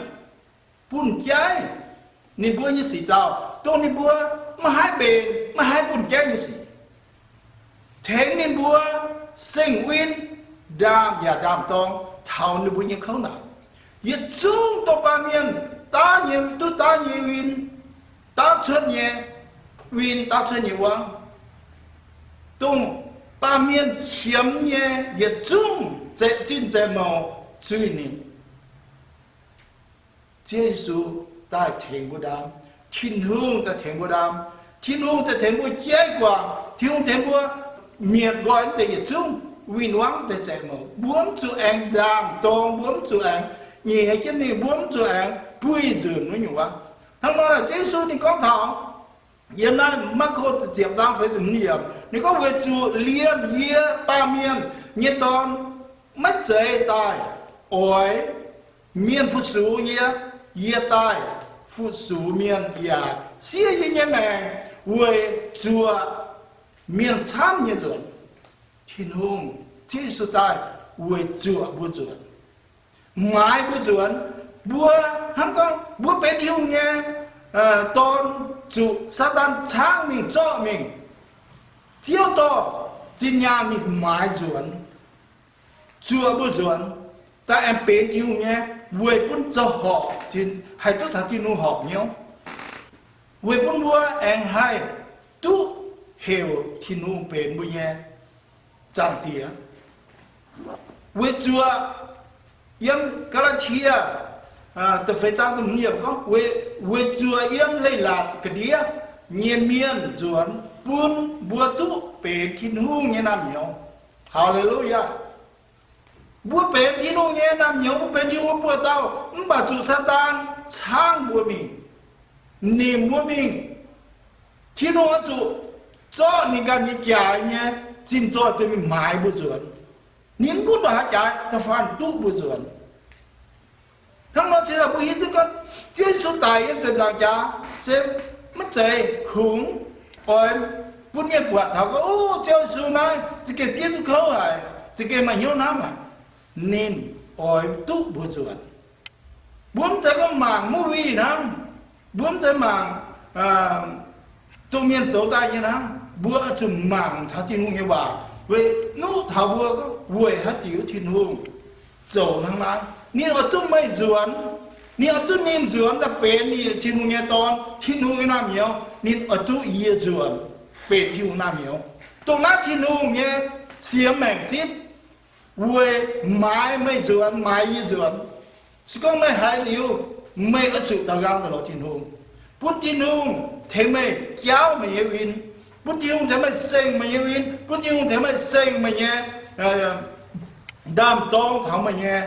bun jaiv ninh mbuo nyei sic zaux, dongh ninh mbuo maiv haih mbenc, maiv haih bun jaiv nyei sic. Tengx ninh mbuo seng win, ndaam yaac ndaam-dorng taux ninh mbuo nyei kouv naanc. Yietc zungv dongh baamh mienh daav nyei, duqv daav nyei win, daav cuotv nyei win, daav cuotv nyei wangv, dongh baamh mienh qiemx nyei yietc zungv za'zinh za'mouz zuiz-nimc, Ziouv Yesu daaih tengx mbuo ndaam. Tin-Hungh daaih tengx mbuo ndaam. Tin-Hungh daaih tengx mbuo jaiv guangc. Tin-Hungh tengx mbuo mietc nqoi deix yietc zungv win-wangv deix za'mouz. Mbuo mv zuqc aengx ndaam-dorng, mbuo mv zuqc aengx nyeiz jienv mingh, mbuo mv zuqc aengx buih nzunc wuov nyungc waac. Hnangv nor, Ziouv Yesu ninh gorngv taux yiem naaiv Maako ziepc zaang feix ziepc hmz yiemc, ninh gorngv, weic zuqc liemh yie, Baamh Mienh nyei Dorn, maiv zeiz daaih oix mienh fu-sux yie. Yie daaih fu-sux mienh yaac siev yie nyei maengc weic zuoqc mienh camv nyei nzuonx. Tin-Hungh, Ziouv Yesu daaih weic zuoqc mbuo nzuonx, maaiz mbuo nzuonx. Mbuo hnangv gorngv mbuo benx Tin-Hungh nyei dorn, zuqc Saadaan caangv mingh zorqv mingh. Ziouv dorh zinh nyaanh mingh maaiz nzuonx, zuoqc mbuo nzuonx, daaih aengx benx Tin-Hungh nyei, weic bun zoux horpc, haih duqv caux Tin-Hungh horpc hnyouv, weic bun mbuo aengx haih duqv heuc Tin-Hungh benx mbuo nyei Zaangc Diex. Weic zuoqc, yiem Gaa^laa^tie da'feix zaang da'hmz yiemc gorngv, weic zuoqc yiem leiz-latc ga'ndiev nyei mienh nzuonx, bun mbuo duqv benx Tin-Hungh nyei naamh nyouz. Haa^le^lu^yaa. Mbuo benx Tin-Hungh nyei naamh nyouz, mbuo benx Tin-Hungh nyei buoz-dauh, mv baac zuqc Saadaan caangv mbuo mingh, nimc mbuo mingh. Tin-Hungh oix zuqc zorqv ninh ganh nyei jaaix nyei zinh zoih dorh mingh maaiz mbuo nzuonx. Ninh mv gunv ndongc haaix jaaix da'faanh duqv mbuo nzuonx. Hnangv nor se mbuo hiuv duqv gorngv Ziouv Yesu daic yiem ziepc nzaangc jaax se maiv zeiz kungx oix bun mienh buatc taux gorngv, o, Ziouv Yesu naaiv za'gengh diev duqv kouv haic, za'gengh maaih hnyouv hnamv haic. Ninh oix duqv mbuo nzuonx. Mbuo mv zeiz gorngv mangc movie hnangv. Mbuo mv zeiz mangc dongh mienh zoux daaih nyei hnangv. Mbuo oix zuqc mangc taux Tin-Hungh nyei waac weic nuqv taux mbuo gorngv weic haaix diuc Tin-Hungh zoux hnangv naaiv. Ninh oix duqv meih nzuonx. Ninh oix duqv ninh nzuonx daaih benx ninh Tin-Hungh nyei Dorn, Tin-Hungh nyei naamh nyouz. Ninh oix duqv yie nzuonx benx Tin-Hungh naamh nyouz. Dongh naaiv Tin-Hungh nyei siex maengc zipv weic maaiz meih nzuonx, maaiz yie nzuonx. Se gorngv meih haiz liuz, meih oix zuqc daux nqaang daaih lorz Tin-Hungh, bun Tin-Hungh tengx meih jaauv meih nyei win, bun Tin-Hungh tengx meih seng meih nyei win, bun Tin-Hungh tengx meih seng meih nyei ndaam-dorng taux meih nyei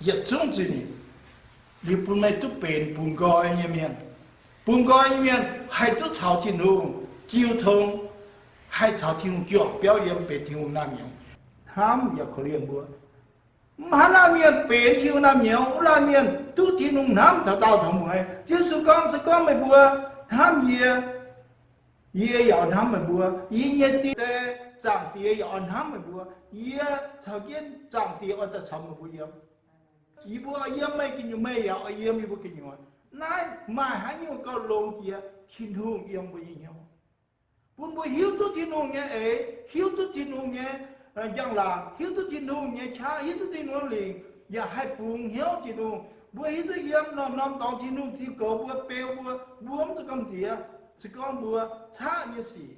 yietc zungv zuiz-nyeic, liuz bun meih duqv benx bungx nqoi nyei mienh. Bungx nqoi nyei mienh haih duqv caux Tin-Hungh jiu tong, haih caux Tin-Hungh juangc biauv yiem, benx Tin-Hungh naamh nyouz, hnamv yaac korv-lienh mbuo. Mv haaix laanh mienh benx Tin-Hungh naamh nyouz, wuov laanh mienh duqv Tin-Hungh hnamv caux daauh taux mueiz. Ziouv Yesu gorngv, se gorngv meih mbuo hnamv yie, yie yaac oix hnamv meih mbuo. Yie nyei Die, Zaangc Diex yaac oix hnamv meih mbuo. Yie caux jienv Zaangc Diex oix zuqc caux meih mbuo yiem. Yie mbuo oix yiem meih gu'nyuoz, meih yaac oix yiem yie mbuo gu'nyuoz. Naaiv maaih haaix nyungc gauh longx jiex Tin-Hungh yiem mbuo nyei hnyouv, bun mbuo hiuv duqv Tin-Hungh nyei eix, hiuv duqv Tin-Hungh nyei njang-laangc, hiuv duqv Tin-Hungh nyei qaqv, hiuv duqv Tin-Hungh lingc, yaac haih bungx hnyouv Tin-Hungh. Mbuo hiuv duqv yiem norm-norm dorngx Tin-Hungh ziux goux mbuo, beu mbuo, mbuo mv zuqc gamh nziex. Se gorngv mbuo caqv nyei sic,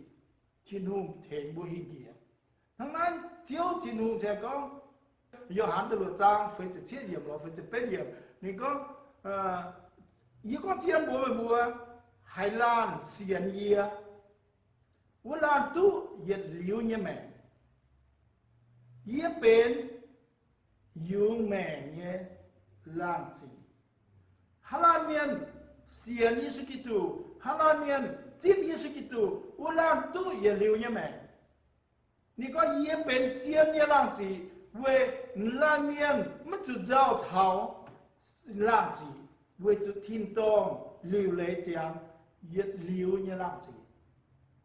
Tin-Hungh tengx mbuo hingh njiec. Hnangv naaiv Ziouv Tin-Hungh se gorngv, Yo^han da'luoqc zaang feix ziepc cietv yiemc lorz feix ziepc betv yiemc, ninh gorngv, Yie gorngv zien mbuox meih mbuo, haaix laanh sienx yie, wuov laanh duqv yietc liuz nyei maengc. Yie benx yungz maengc nyei laangh ziqc. Haaix laanh mienh sienx Yesu Giduc, haaix laanh mienh zipv Yesu Giduc, wuov laanh duqv yietc liuz nyei maengc. Ninh gorngv, Yie benx zien nyei laangh ziqc, weic laanh mienh maiv zuqc nzauh taux laangh ziqc, weic zuqc tin-dorngh liuc leiz ziangx yietc liuz nyei laangh ziqc.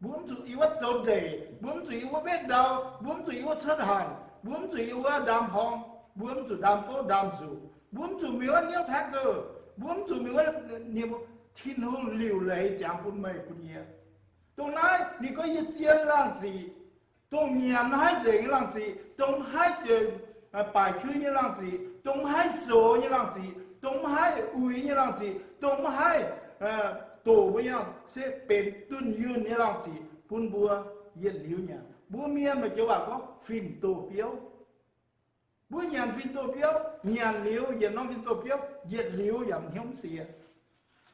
Mbuo mv zuqc yiem wuov zoux ndeic, mbuo mv zuqc yiem wuov wetv ndau, mbuo mv zuqc yiem wuov cuotv hanc, mbuo mv zuqc yiem wuov ndaam hnoi, mbuo mv zuqc ndaam gouv ndaam nzuqc, mbuo mv zuqc mingh wuov hnyouv taekv douh, mbuo mv zuqc mingh wuov, Tin-Hungh liuc leiz ziangx bun meih bun yie. Dongh naaiv ninh gorngv yie zien laangh ziqc, dongh nyanc maiv haih nzengc nyei laangh ziqc, dongh maiv haih baaic qu nyei laangh ziqc, dongh maiv haih soux nyei laangh ziqc, dongh maiv haih uix nyei laangh ziqc, dongh maiv haih doqc mbuo nyei laangh ziqc, se benx dunh yunh nyei laangh ziqc bun mbuo yietc liuz nyanc. Mbuo mienh maaih joux waac gorngv fin-doh biouv. Mbuo nyanc fin-doh biouv, nyanc liuz yietc norm fin-doh biouv yietc liuz yaac hnyouv mv siex.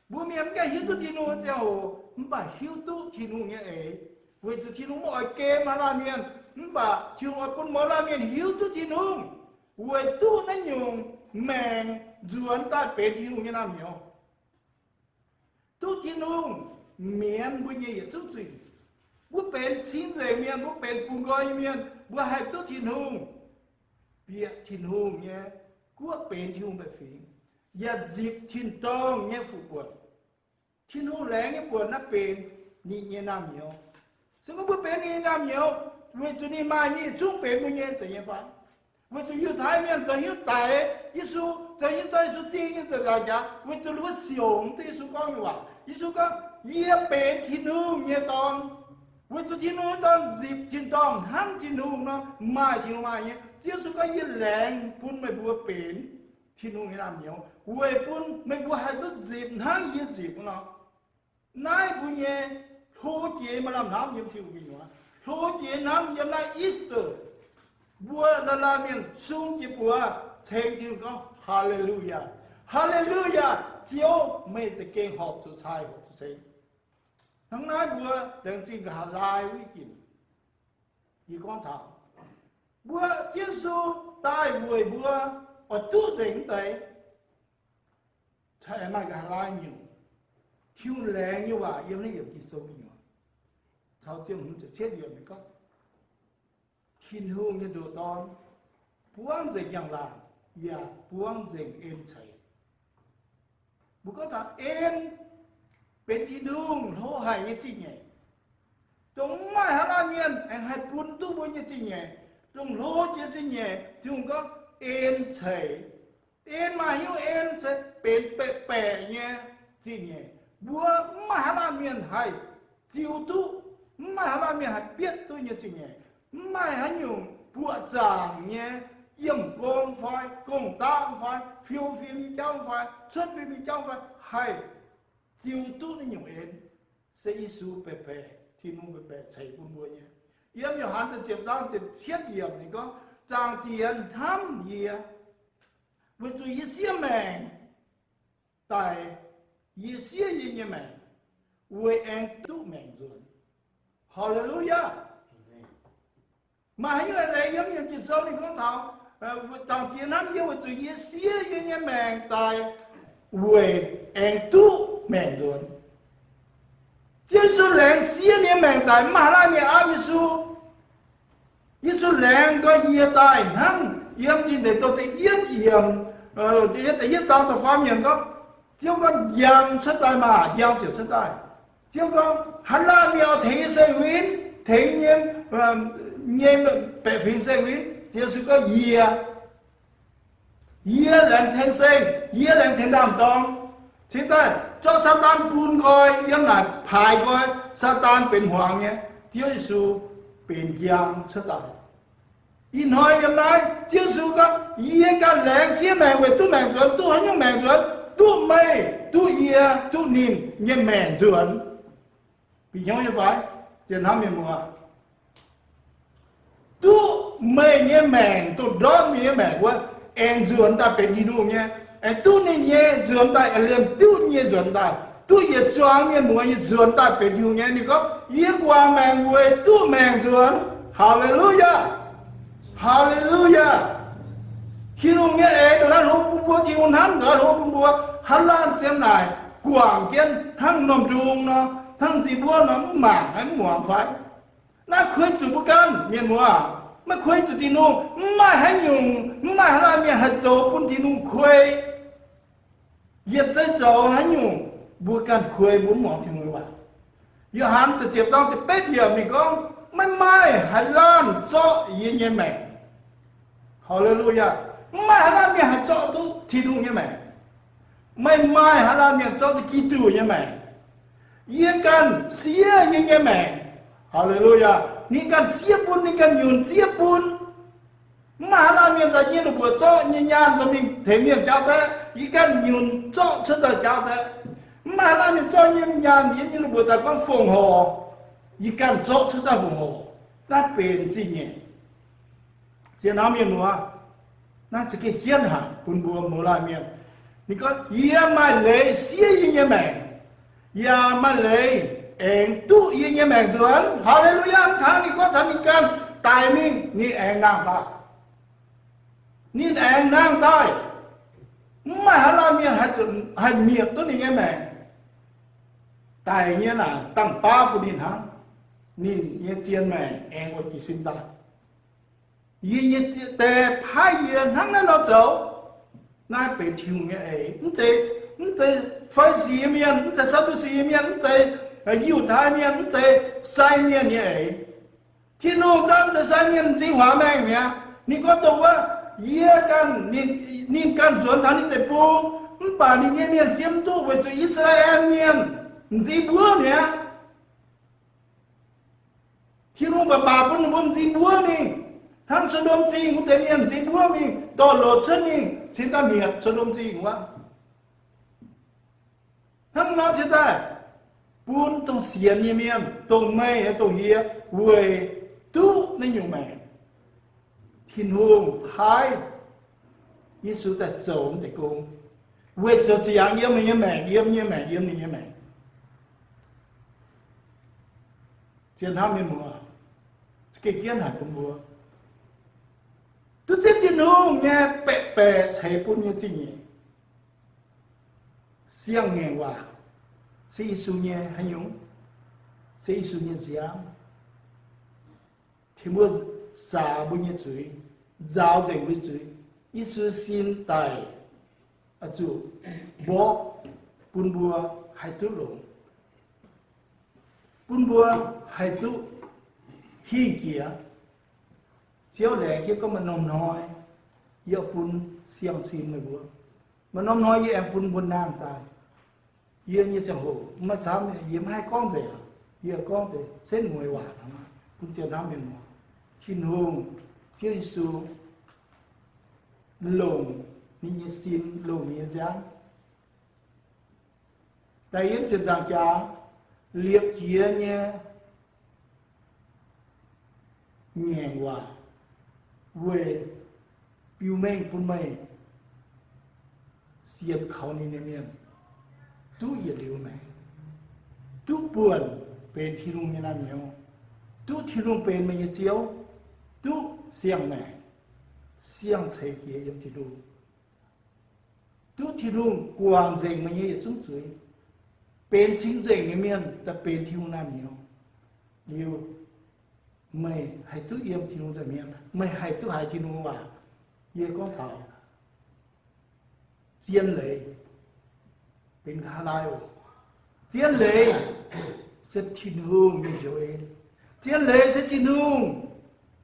Mbuo mienh mv gaengh hiuv duqv Tin-Hungh nyei ziangh hoc, mv baac hiuv duqv Tin-Hungh nyei eix, weic zuqc Tin-Hungh maiv oix gem haaix laanh mienh, mv baac Tin-Hungh oix bun mouz laanh mienh hiuv duqv Tin-Hungh, weic duqv naaiv nyungc maengc nzuonx daaih benx Tin-Hungh nyei naamh nyouz. Duqv Tin-Hungh mienz mbuo nyei yietc zungv zuiz. Mbuo benx cing-nzengc mienh, mbuo benx bungx nqoi nyei mienh, mbuo haih duqv Tin-Hungh, bieqc Tin-Hungh nyei guoqv benx Tin-Hungh baeqc fingx, yaac nzipc tin-dorngh nyei fuqv-buonc. Tin-Hungh laengz nyei buonc naaiv benx ninh nyei naamh nyouz. Se gorngv mbuo benx ninh nyei naamh nyouz, weic zuqc ninh maaih nyei yietc zungv benx mbuo nyei zeiz nyei fai? Weic zuqc Yiutai mienh zoux hnyouv daix Yesu, zoux hnyouv zorqv Yesu ding nyei za'gengh jaax, weic zuqc ninh mbuo siouc mv duqv Yesu gorngv nyei waac. Yesu gorngv, Yie benx Tin-Hungh nyei Dorn. Weic zuqc Tin-Hungh nyei Dorn nzipc tin-dorngh hnangv Tin-Hungh nor, maaih Tin-Hungh maaih nyei. Ziouv Yesu gorngv, Yie laengz bun meih mbuo benx Tin-Hungh nyei naamh nyouz, weic bun meih mbuo haih duqv nzipc hnangv yie nzipc nor. Naaiv mbuo nyei hlo jiex maaih lamh hnamv yiem Tin-Hungh gu'nyuoz, hlo jiex hnamv yiem naaiv Easter, mbuo laanh laanh mienh sung jiex buoz ceng Tin-Hungh gorngv, Haa^le^lu^yaa! Haa^le^lu^yaa! Ziouv, meih za'gengh horpc zuqc cai, horpc zuqc ceng. Hnangv naaiv mbuo laengz zingh nqa'haav laai wuov ginc, yie gorngv taux mbuo, Ziouv Yesu daaih weic mbuo oix duqv nzengc wuov deix, cai maaih nqa'haav laai nyungc, Tin-Hungh laengz nyei waac yiem naaiv yiemc Ging-Sou gu'nyuoz, caux ziepc hmz ziepc cietv yiemc gorngv, Tin-Hungh nyei ndoqc Dorn buangv nzengc njang-laangc yaac buangv nzengc en ceix. Mbuo gorngv taux en benx Tin-Hungh hlo haic nyei zingh nyeic, dongh mv maaih haaix laanh mienh aengx haih bun duqv mbuo nyei zingh nyeic, dongh hlo jiex zingh nyeic. Tin-Hungh gorngv en ceix. En maaih hnyouv en se benx baeqc baeqc nyei zingh nyeic. Mbuo mv maaih haaix laanh mienh haih ziux duqv, mv maaih haaix laanh mienh haih bietv duqv nyei zingh nyeic. Mv maaih haaix nyungc buoqc zaangc nyei, yiem gong fai gong-daqv fai fiou fim nyei jauv fai cuotv fim nyei jauv fai haih ziux duqv naaiv nyungc en. Se Yesu baeqc baeqc, Tin-Hungh baeqc baeqc ceix bun mbuo nyei. Yiem Yo^han ziepc zaang ziepc cietv yiemc ninh gorngv, Zaangc Diex hnamv yie, weic zuqc yie siev maengc daic, yie siev yie nyei maengc weic aengx duqv maengc nzuonx. Haa^le^lu^yaa! Maaih haaix nyungc leiz yiem yiemc Ging-Sou ninh gorngv taux Zaangc Diex hnamv yie weic zuqc yie siev yie nyei maengc daaih weic aengx duqv maengc nzuonx. Ziouv Yesu laengz siev ninh nyei maengc daaih, mv maaih haaix laanh mienh aapv Yesu. Yesu laengz gorngv, yie daaih hnangv, yiem Tin Deic Douh da'yietv yiemc, yiem da'yietv zaang da'faam yiemc gorngv, Ziouv gorngv, njang cuotv daaih maah! Njang ziouc cuotv daaih. Ziouv gorngv, haaix laanh mienh oix tengx yie saeng-winx, tengx nyei, nyei baeqc fingx saeng-winx? Ziouv Yesu gorngv, yie, yie laengz tengx saeng, yie laengz tengx ndaam-dorng. Cingx daaih zorqv Saadaan bun nqoi, yiem naaic paaix nqoi, Saadaan benx hmuangx nyei, Ziouv Yesu benx njang cuotv daaih. Ih hnoi yiem naaiv Ziouv Yesu gorngv, yie ganh laengz siev maengc weic duqv maengc nzuonx. Duqv haaix nyungc maengc nzuonx? Duqv meih, duqv yie, duqv ninh nyei maengc nzuonx. Bieqc hnyouv nyei fai? Zien hnamv mienh muoz, duqv meih nyei maengc dongh ndortv mienh nyei maengc wuov, aengx nzuonx daaih benx Tin-Hungh nyei. Aengx duqv ninh nyei nzuonx daaih, aengx liemh diuv nyei nzuonx daaih, duqv yietc zuangx mienh muoz nyei nzuonx daaih benx Tin-Hungh nyei. Ninh gorngv, yie guangc maengc weic duqv maengc nzuonx. Haa^le^lu^yaa! Haa^le^lu^yaa! Tin-Hungh nyei eix ndongc naaiv hlo bun mbuo, Tin-Hungh hnamv ndongc naaiv hlo bun mbuo. Haaix laanh zien naaic guangc jienv hnangv norm ndung nor, hnangv m'zing mbuov nor, mv mangc, mv muangx fai? Naaiv kuei zuqc mbuo ganh, mienh muoz. Maiv kuei zuqc Tin-Hungh. Mv maaih haaix nyungc, mv maaih haaix laanh mienh haih zoux bun Tin-Hungh kuei. Yietc zeiz zoux haaix nyungc, mbuo ganh kuei, mbuo mv muangx Tin-Hungh nyei waac. Yo^han da'ziepc zaang ziepc betv yiemc ninh gorngv, maiv maaih haaix laanh zorqv yie nyei maengc. Haa^le^lu^yaa. Mv maaih haaix laanh mienh haih zorqv duqv Tin-Hungh nyei maengc. Maiv maaih haaix laanh mienh zorqv duqv Giduc nyei maengc. Yie ganh siev yie nyei maengc. Haa^le^lu^yaa. Ninh ganh siev bun, ninh ganh nyunc zieqv bun. Mv maaih haaix laanh mienh daaih yiem ninh mbuoqc zorqv nyei nyaanh dorh mingh tengx mienh jaauv zaeqv. Yie ganh nyunc zorqv cuotv daaih jaauv zaeqv. Mv maaih haaix laanh mienh zorqv nyei nyaanh yiem ninh mbuoqc daaih gorngv fongc horc. Yie ganh zorqv cuotv daaih fongc horc. Naaiv benx zingh nyeic. Zien hnamv mienh muoz, naaiv za'gengh jienv haic bun mbuo mouz laanh mienh. Ninh gorngv, yie maaih leiz siev yie nyei maengc, yaac maaih leiz aengx duqv yie nyei maengc nzuonx. Haa^le^lu^yaa. Mv kangv ninh gorngv taux ninh ganh daic mingh, ninh aengx nangh daaih. Ninh aengx nangh daaih. Mv maaih haaix laanh mienh haih mietc duqv ninh nyei maengc. Daic nyei naaic dangh baav bun ninh hnangv. Ninh nyei zien maengc aengx oix jiez sin daaih. Yie nyei die paaiv yie hnangv naaiv nor zoux. Naaiv benx Tin-Hungh nyei eix. Mv zeiz, mv zeiz Faa^li^si mienh, mv zeiz Saa^ndu^si mienh, mv zeiz Yiutai mienh, mv zeiz sai mienh nyei eix. Tin-Hungh zungv mv zeiz sai mienh, m'zing huaax maengh mi'aqv. Ninh gorngv dongh wuov, yie ganh, ninh ganh nzuonx taux ninh deic-bung, mv baac ninh nyei mienh zieqv mv duqv weic zuqc I^saa^laa^en Mienh m'zing mbuov mi'aqv. Tin-Hungh baac baac bun ninh mbuo m'zing mbuov mingh, hnangv So^ndom Zingh wuov deix mienh m'zing mbuov mingh, dorh loz cuotv mingh cingx daaih mietc So^ndom Zingh wuov. Hnangv nor cingx daaih bun dongh sienx nyei mienh, dongh meih, dongh yie, weic duqv naaiv nyungc maengc, Tin-Hungh paaiv Yesu daaih zoux naaiv deix gong, weic zoux ziangx yiem meih nyei maengc, yiem nyei maengc, yiem ninh nyei maengc. Zien hnamv mienh muoz, gengh jienv haic bun mbuo duqv zipv Tin-Hungh nyei baeqc baeqc ceix bun nyei zingh nyeic. Siang-ngaengc waac se Yesu nyei haaix nyungc? Se Yesu nyei nziaamv tengx mbuo saax mbuo nyei zuiz, nzaaux nzengc mbuo zuiz. Yesu sin daic oix zuqc mborqv bun mbuo haih duqv longx, bun mbuo haih duqv hingh jiex. Ziouv laengz jienv gorngv, maaih norm hnoi yie bun siang-sin meih mbuo. Maaih norm hnoi yie aengx bun mbuo nangh daaih. Yie nyei ziangh hoc maiv camv, yie maiv haih gorngv nzengc. Yie gorngv deix setv mueiz waac bun zien hnamv mienh muoz. Tin-Hungh, Ziouv Yesu, longc ninh nyei sin, longc ninh nyei nziaamv daaih yiem ziepc nzaangc jaax liepc jiez nyei ngaengc waac weic biux mengh bun meih sienx kaux ninh nyei mienh duqv yietc liuz maengc, duqv buonc benx Tin-Hungh nyei naamh nyouz, duqv Tin-Hungh benx meih nyei Ziouv, duqv siang-maengc, siang-ceix jiex yiem Tin-Hungh, duqv Tin-Hungh guangc nzengc meih nyei yietc zungv zuiz, benx cing-nzengc nyei mienh daaih benx Tin-Hungh naamh nyouz. Liuz, meih haih duqv yiem Tin-Hungh nza'hmien, meih haih duqv haiz Tin-Hungh waac. Yie gorngv taux zien leiz benx nqa'haav laai oc. Zien leiz se Tin-Hungh nyei njoux en. Zien leiz se Tin-Hungh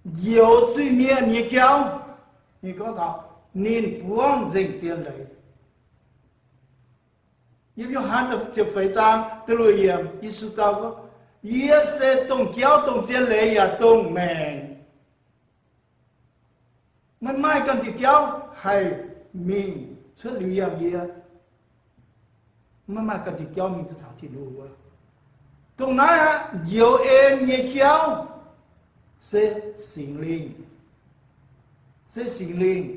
njoux zuiz-mienh nyei jauv. Ninh gorngv taux ninh buangv nzengc zien leiz. Yiem Yo^han ziepc feix zaang da'luoqc yiemc, Yesu dau gorngv, Yie se dongh jauv, dongh zien leiz yaac dongh maengc. Maiv maaih ganh diuh jauv haih mingh cuotv liuz yangh yie. Maiv maaih ganh diuh jauv mingh duqv taux Tin-Hungh wuov. Dongh naaiv aqv, njoux en nyei jauv se Singx Lingh. Se Singx Lingh.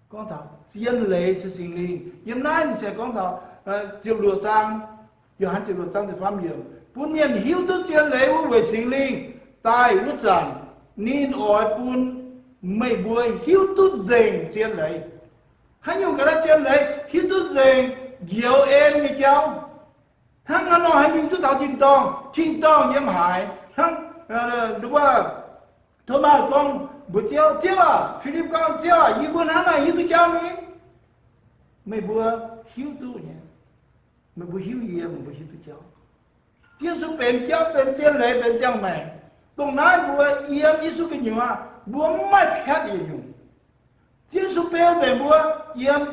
Gorngv taux zien leiz se Singx Lingh. Yiem naaiv ninh se gorngv taux ziepc luoqc zaang, Yo^han ziepc luoqc zaang ziepc faam yiemc, bun mienh hiuv duqv zien leiz wuov weic Singx Lingh daaih wuov zanc, ninh oix bun meih mbuo hiuv duqv nzengc zien leiz. Haaix nyungc ga'naaiv zien leiz? Hiuv duqv nzengc njoux en nyei jauv. Hnangv naaiv nor haih mingh duqv taux tin-dorngh, tin-dorngh yiem haaix? Hnangv wuov Tomaa gorngv mbuox Ziouv, Ziouv aac, Filipv gorngv, Ziouv aac, yie mbuo hnangv naaic hiuv duqv jauv ni? Meih mbuo hiuv duqv nyei. Meih mbuo hiuv yie, meih mbuo hiuv duqv jauv. Ziouv Yesu benx jauv, benx zien leiz, benx ziangh maengc. Dongh naaiv mbuo yiem Yesu gu'nyuoz mbuo maiv piatv yietc nyungc. Ziouv Yesu beu nzengc mbuo yiem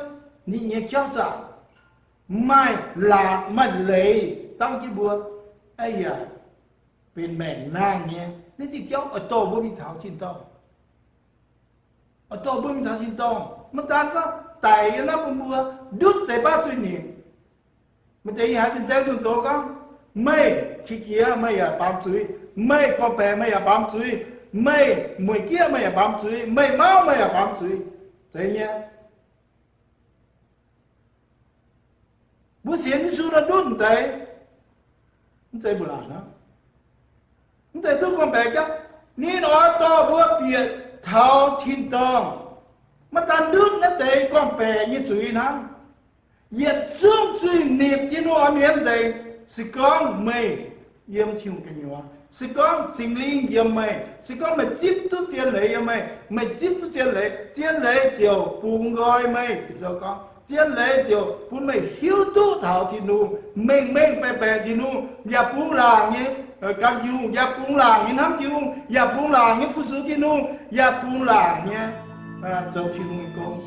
ninh nyei jauv zaangc, maaih laatc maaih leiz dangv jienv mbuo, aa yaac benx maengc nangh nyei. Naaiv diuh jauv oix dorh mbuo mingh taux tin-dorngh. Oix dorh mbuo mingh taux tin-dorngh. Maiv daan gorngv daic yiem naaiv bun mbuo ndutv deix baav zuiz-nipc. Maaih deix yie haiz fin-saeng zunh doz gorngv, meih qiex jiez meih yaac baamz zuiz, meih gorn-baeqc meih yaac baamz zuiz, meih mueic jieqv meih yaac baamz zuiz, meih mauv meih yaac baamz zuiz. Zeiz nyei. Mbuo sienx Yesu nor ndutv deix, mv zeiz mbuo laangc hnangv. Mv zeiz duqv gorn-baeqc jauv. Ninh oix dorh mbuo bieqc taux tin-dorngh. Maiv daan ndutv naaiv deix gorn-baeqc nyei zuiz hnangv. Yietc zungv zuiz-nipc Tin-Hungh oix mienz nzengc. Se gorngv meih yiem Tin-Hungh gu'nyuoz, se gorngv Singx Lingh yiem meih, se gorngv meih zipv duqv zien leiz yiem meih, meih zipv duqv zien leiz, zien leiz ziouc bungx nqoi meih. Ging-Sou gorngv, zien leiz ziouc bun meih hiuv duqv taux Tin-Hungh, mengh mengh baeqc baeqc Tin-Hungh, yaac bungx laangc nyei gan Tin-Hungh, yaac bungx laangc nyei hnamv Tin-Hungh, yaac bungx laangc nyei fu-sux Tin-Hungh, yaac bungx laangc nyei zoux Tin-Hungh nyei gong.